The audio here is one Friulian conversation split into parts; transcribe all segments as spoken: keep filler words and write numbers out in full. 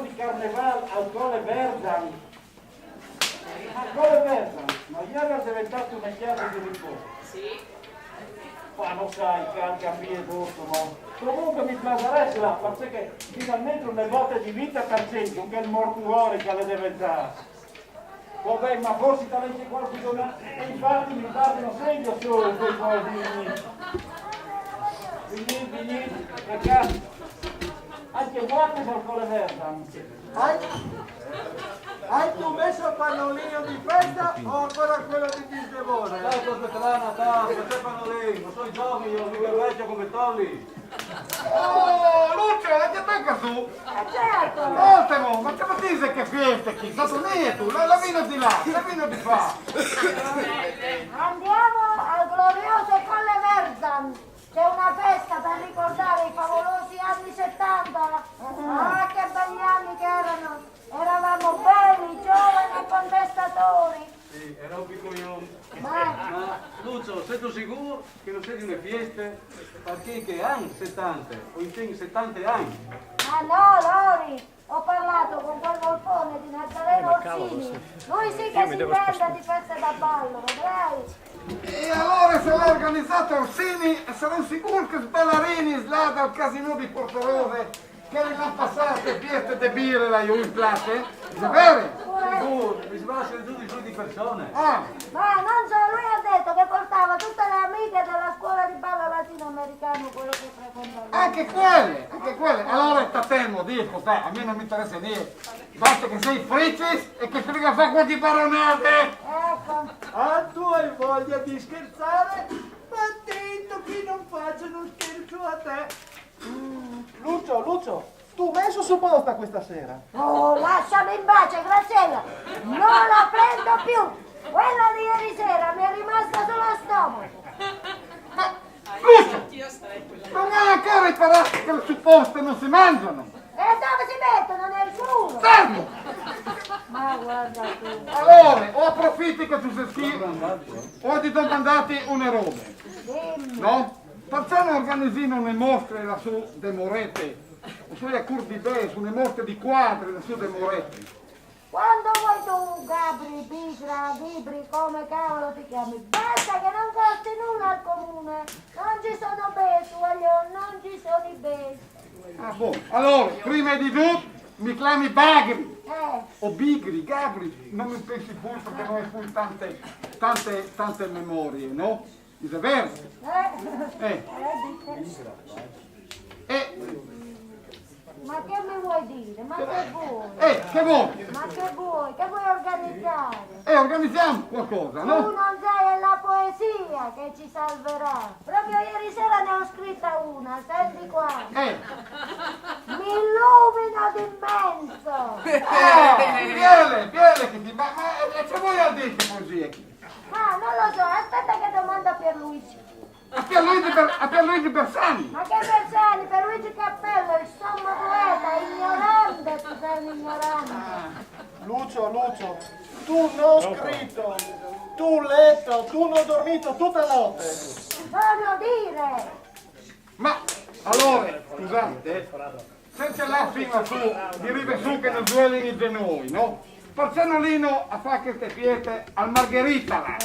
di carneval al Colle Verzan. Ma Colle Verzan, ma ieri è diventato una chiesa di riposo. Sì. Ma non sai, che al capire tutto, ma comunque mi piacerebbe là, perché finalmente una botta di vita per gente, un bel mortuorio che le deve entrare. Vabbè, ma forse talenti qualcuno, e infatti mi pare non sei solo quei poveri. Venite, venite, perché anche qua c'è il Colle Verzan. Hai, hai tu messo il pannolino di festa o ancora quello di Disdemone? Dai, aspetta, Natale, che c'è pannolino, sono giovane io, mica vecchio come Tolli. Oh, Lucio, la ti tocca tu? Eh certo! Ottimo, ma che ma dice che fiesta qui? Cosa tu? La, la vino di là, la vino di qua. Andiamo al glorioso Colle Verzan. C'è una festa per ricordare i favolosi anni settanta. Ah, che begli anni che erano! Eravamo belli, giovani e contestatori. Sì, era un piccolo io. Ma Ma Lucio, sei tu sicuro che non sei di una fiesta? Perché che anni settanta, o in settanta anni? Ah no, Lori, ho parlato con quel volpone di Nazareno Orsini. Lui sì che si inventa di feste da ballo, vedrai? E allora se l'ha organizzato Orsini, e sono sicuro che i ballarini là dal casino di Portorose che l'hanno passato fieste de birre là in place, è vero? Sicuro, mi sembra essere giù di giù di persone. Ah, Ma non so, lui ha detto che portava tutte le amiche della scuola di ballo latinoamericano, quello che frequenta lui. Anche quelle, anche quelle. Allora statemo, dico, sta, a me non mi interessa niente. Basta che sei fricis e che scriva fa qualche baronate. Ecco. Ah, tu hai voglia di scherzare? Ma attento che non faccio uno scherzo a te. Mm, Lucio, Lucio, tu messo su posta questa sera? Oh, lasciami in pace, Graziella! Non la prendo più! Quella di ieri sera mi è rimasta sullo stomaco! Ma, Lucio, non hai ancora imparato che le supposte non si mangiano? E dove si mettono? Nel culo? Fermo! Ma guarda tu. Allora, o approfitti che tu sei schifo, o ti domandati una roba, Dimmi. No? Perché non organizzino une mostre lassù de Morete? O soi a Cur di Bes, une mostre di quadri lassù de Morete. Quando vuoi tu, Gabri, Bigra, Ghibri, come cavolo ti chiami? Basta che non costi nulla al comune. Non ci sono bes, guagliò, non ci sono i bes. Ah, bon. Allora, prima di tutto, mi clami Bagri. Eh, O Bigri, Gabri, non mi pensi pure perché non hai pure tante, tante, tante memorie, no? È vero? eh, Eh, eh, dico. eh, Ma che mi vuoi dire? Ma che vuoi? eh, che vuoi? Ma che vuoi? Che vuoi organizzare? Eh, organizziamo qualcosa, Tu no? Non sai, è la poesia che ci salverà. Proprio ieri sera ne ho scritta una, senti qua. Eh, Mi illumino d'immenso. eh, bene, bene che ti, ma, ma eh, che vuoi dire così? Ah, non lo so, aspetta che domando a Pierluigi. A Pierluigi, Ber- a Pierluigi Bersani. Ma che Bersani, Pierluigi Cappello, il sommo poeta, ignorante, tu sei un ignorante. Lucio, Lucio, tu non scritto, tu letto, tu non dormito tutta notte. Voglio dire, Ma allora, scusate, eh, senza là fin lassù, di rive su che non duelin i genoi, no? Perché non lino a fare queste fieste al Margherita là?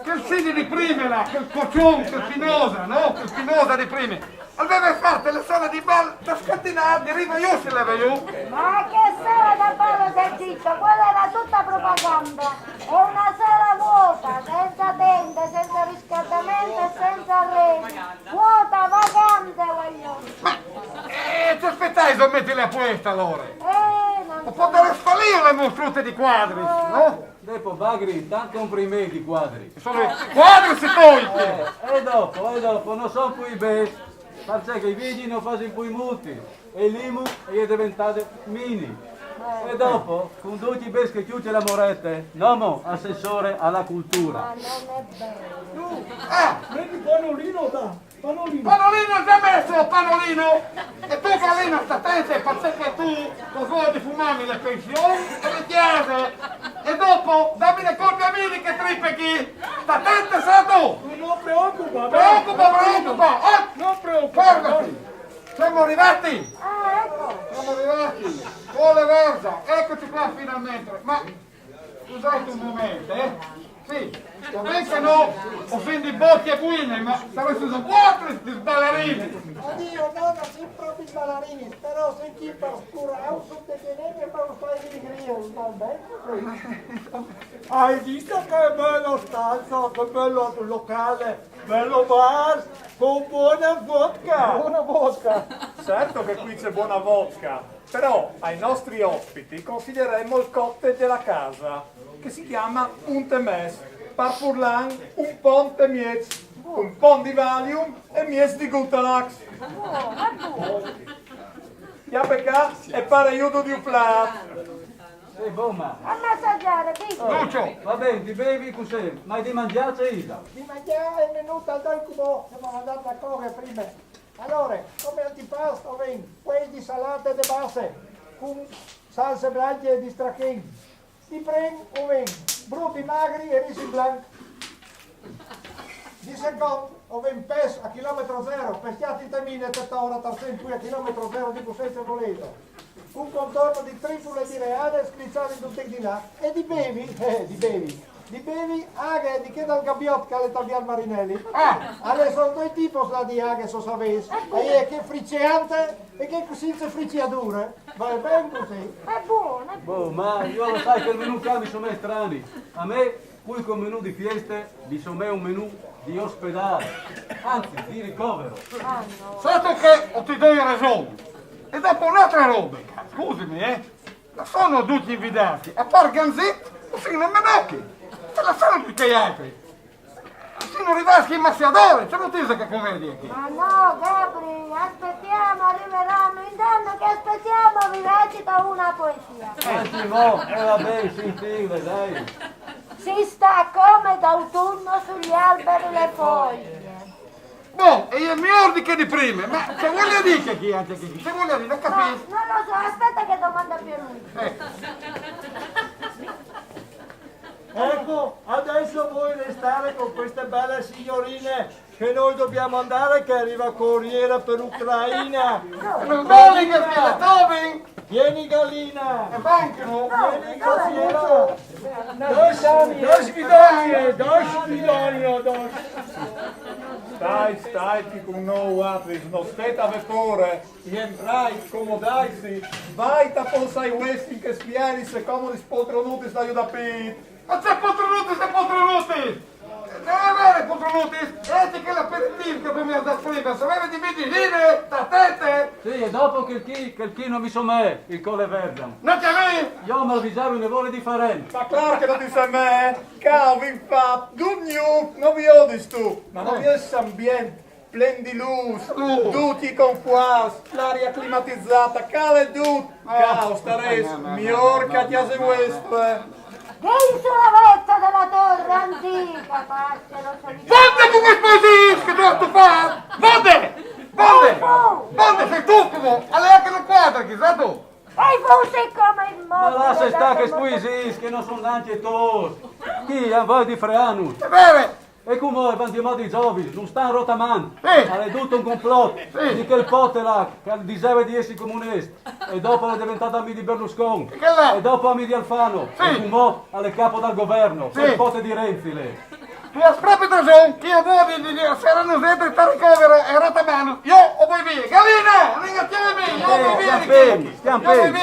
Quel Sini di prima là, quel coccion, quel Pinosa, no? Quel Pinosa di prima. Al deve fare le sale di bal da scantinare, di rive io si leve io. Ma che sala da ballo del zitto, quella era tutta propaganda. È una sala vuota, senza tende, senza riscaldamento e senza arredi. Vuota, vacante, voglio. Ma eh, ti aspettai se metti la puesta allora? Eh, non O può dare sfalire le mostrute di quadri, no? Dopo Bagri, tanto compri me di quadri. Sono quadri si toglie! Eh, e dopo, e dopo, non sono più i bes, perché che i vidi non fanno più i muti, e l'imo è diventato mini. E dopo, con tutti i bes che chiude la morete, nomo assessore alla cultura. Ma non è vero. Tu, ah, metti pannolino da, pannolino. Panolino già messo, Panolino! E tu Panolino sta attento perché tu lo vuoi di fumarmi le pensioni e le chiese! E dopo dammi le colpe a me che tripe qui! Sta attento, sa tu! Non preoccupa, Preoccupa, preoccupa! Oh, non preoccupa. Fermati! Siamo arrivati! Ah, ecco! Siamo arrivati! Vuole Verza, eccoci qua finalmente! Ma scusate un momento, eh? Sì, va bene che no, ho fin di bocche buine, ma sareste voi altri di ballerini! Oddio, no, non siamo proprio ballerini, però se chi fa scura, è un sottotenente e fa un fare di grillo, va bene? Hai visto che bella stanza, che bello locale, bello bar, con buona vodka! Buona vodka! Certo che qui c'è buona vodka, però ai nostri ospiti consiglieremmo il cocktail della casa, che si chiama Punte Mes, par furlan un ponte miez, un pon di Valium e miez di Gutalax. Ja, pecà, e pare judo di un flat. Sì, bomba. A massaggiare, dico. Lucio! Va bene, ti bevi così, ma hai di mangiare, Isa? Di mangiare è venuto al dal cubò, siamo andati a correre prima. Allora, come antipasto, ven, quei di salate de basse, con salse blanche e di strachin. Di pren, o ven, brutti magri e risi blanc. Di secondo, o ven pes a chilometro zero, peschiati in temine, tutta ora tarzin, qui a chilometro zero, dico senza volere. Un contorno di tripule di reale, scrizzati in tutti di là, e di bevi, eh, di bevi. Di bevi aghe di che dal gabbiot che alle tabial Marinelli. Ah, alle sono due tipos là di aghe, so savesi. E è che friceante e che senza friciature. Va ben così. È buono, è buono. Boh, ma io lo sai che il menù qua mi somea strani. A me, qui con menù di fieste, mi somea un menù di ospedale. Anzi, di ricovero. Ah, no. Sai che o ti doi ragione. E dopo un'altra roba, scusami, eh. Non sono tutti invidati, a par Ganzit, o sono Menocchi. Te la sono tutti gli altri. Sono arrivati i massiadori, c'è notizia che commedia qui. Ma no, Gabri, aspettiamo, arriveranno. Intanto che aspettiamo, vi recito una poesia. Senti, mo, e vabbè, sentite, dai. Si sta come d'autunno sugli alberi le foglie. Boh, e io mi ordini che di prima, ma c'è vuole dire che chi anche chi, c'è vuole dire, non No, capisco. Non lo so, aspetta che domanda Pierluigi. Eh. Ecco, adesso voi restare con queste belle signorine che noi dobbiamo andare che arriva corriera per Ucraina. Non vale che Beethoven! Vieni gallina! E banchero! Vieni corriera! Dois, dois bidónia, dois bidónia, dois. Stai, stai, ti con noi, altri, non state a vapore. Rientrai, scomodaisi, vai ta forza ai Westing che spieri se comodi spoltronutis da Judapit. Ma c'è poltronutis e poltronutis! Deve avere poltronutis! E ti che l'aperitif che mi ha dato prima, se avere di vedi lire, tatete! Sì, e dopo che chi, che chi non mi somè, il colle vergam. Non c'è me! Io mi avvisavo ne vuole di faren. Ma claro che non ti sei me! Calvin fa, Dugnu, non vi odistu, ma non vi è ambiente. Plen di luz, tutti con quas, l'aria climatizzata, cale dut. Cau, starès mior che a case vuestre. Dentro la vetta della torre antica, passero solitari. Vonde con quei paesi che tu hai fatto! Vonde! Vonde! Vonde, sei tu come! Allora che non quadra, chissà tu! E forse come il mondo. Ma lascia stare che spuisis, che non sono neanche tos. Chi, a voi di Freanus? È vero! E come vanno di moda i giovani, non stanno rotamando. Sì. È tutto un complotto. Sì. Di quel pote là, che diceva di essere comunista. E dopo è diventata amico di Berlusconi. E che là? E dopo amico di Alfano. Sì. E come alle capo dal governo. Sì. Quel pote di Renzi lì. Ti ha proprio ragione, che io voglio dire, se erano dentro sta ricovera e rotamano. Io o voi via. Gallina, ringraziami, io o voi via. Stiamo fermi, stiamo fermi.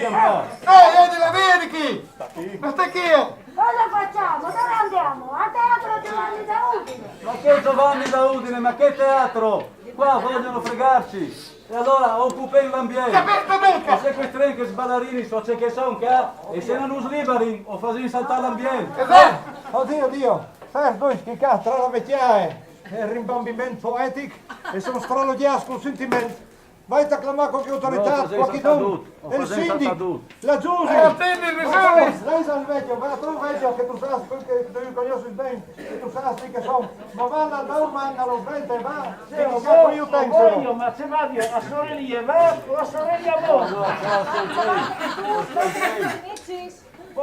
No, io di la via di chi? Ma stai chi io? Cosa facciamo? Dove andiamo? A teatro Giovanni da Udine! Ma che Giovanni da Udine, ma che teatro? Qua vogliono fregarci! E allora occupiamo l'ambiente! Capito, Luca? E se questi tre che sballerini so c'è che sono qua, e se non us liberin, o facciamo saltare l'ambiente! Esatto! Oddio, Dio! Sai, voi che qua, tra la vecchiaia e il rimbambimento poetico, e sono stralogiato col sentimento. Vai a clamare qualche autorità, qualche don, il sindaco, la Giusy. Eh, attendi, Giusy. Lei sa il vecchio, va tu vecchio che tu sai quel che tu conosci ben, che tu sai che sono. Ma va là, da un mano allo sbente, va, che ti sa io penso. Voglio, ma se vado a sorelli, va, la sorella vuole.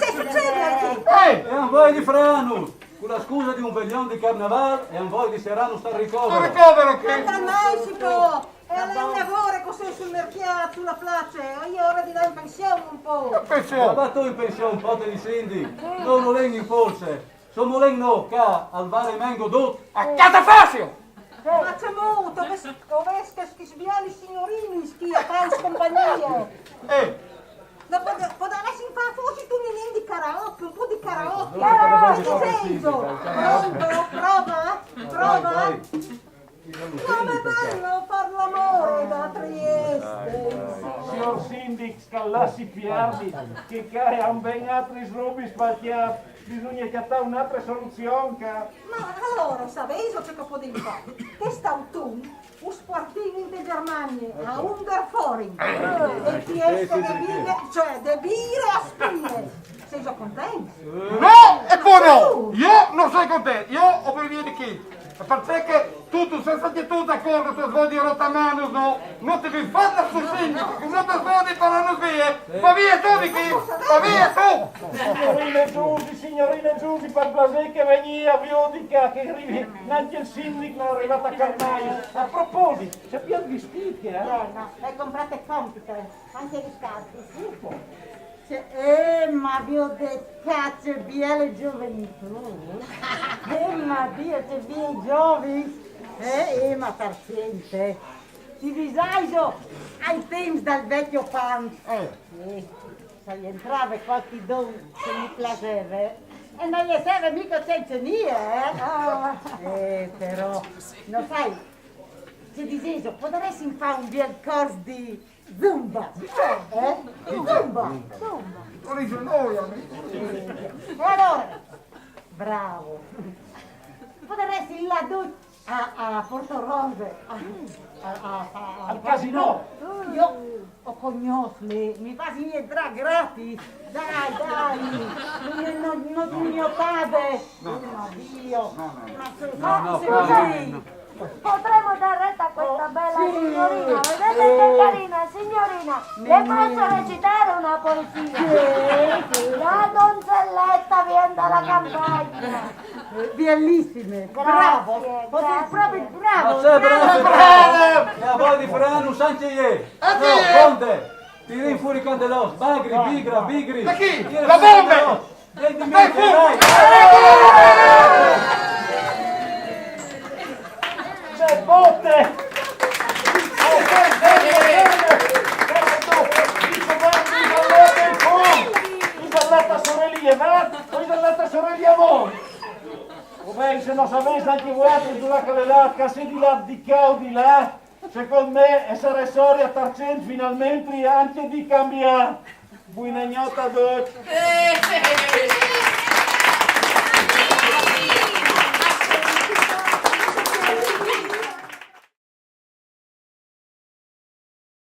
Che succede anche? Eh! E un voi di franu, con la scusa di un veglion di carnaval e un voi di serranu sta ricovero. Ricovero che? Tanto mai si può! E a lei una ora così sul mercato, sulla place, è ora di andare in pensione un po'. Pensione? Ma va tu in pensione un po', te li sindi. Non lo legni in forse. Sommo legno qua al vare mengo dut. A catafasio! Ma c'è molto, che, che, che sbiali signorini, schia, fa compagnia. Eh! No, podaresti fare forse tu un di karaoke, un po' di karaoke. Dai, che senso? Pronto? Prova? Prova? Come bello far l'amore da Trieste, insomma. Signor sindic, scallassi piardi, che cae un ben altri robis perché bisogna cattare un'altra soluzione. Ma allora, sapevi ciò che potete fare? Quest'autunno us portìn in de Germanie, a Underforing, e fieste de bire, cioè de bire a spine. Sei già contento? No, e come no? Io non sono contento, io ho bisogno di chi? Perché tu, tu sei stato tu d'accordo, tu vuoi dire rotta mano, no? Non ti devi fare sul sindaco, non ti vuoi parlare via, ma via tu di qui, ma via tu! Signorina Giusy, signorina Giusy, per piacere che vegni a Biodica, che arrivi, anche il sindaco è arrivato a Carnaio. A proposito, c'è più vestiti, eh? Eh, no, hai comprato compito, anche gli scarpi, sì. Cioè, eh, ma Dio de cazzo, biele gioventù. Eh, ma Dio, che bei giovani. Eh, eh, ma paziente. Ti disagio ai temps dal vecchio pan. Eh. Eh, se entrava qualche don che mi piaceva, eh, e non gli serve mica senza niente, eh. Ah. Eh, però, non sai, ti diseso, potresti fare un bel corso di zumba. Eh? Zumba. Zumba. Lo dice noi, amico. E allora, bravo. Potresti là tu a, a Porto Rose, a, a, a, a, al casino. Io ho conosciuto, mi, mi fa entrare gratis. Dai, dai, non, non, non mi notate. No. Oh, Dio. No, no, no. Ma se... No, no, scusi, no, no. Potremmo dar retta a questa bella signorina? Vedete che carina, signorina. Le posso recitare una poesia? Sì, sì. La donzelletta viene dalla campagna. Bellissime, bravo. Grazie, proprio bravo. Ma c'è bravo, bravo. E a voi di Ferrano, Santi e... No, Conte, tirin fuori candelò, bagri, bigra, bigri. Ma chi? La bomba! Dai, dai, dai. C'è botte! L'altra sorella, va? Poi dall'altra sorella, amore! Come se non sapesse anche voi altri dove che le là, che se di là, di qua o di là, secondo me, e sarei sorry a Tarcent finalmente anche di cambiare. Buona notte a tutti.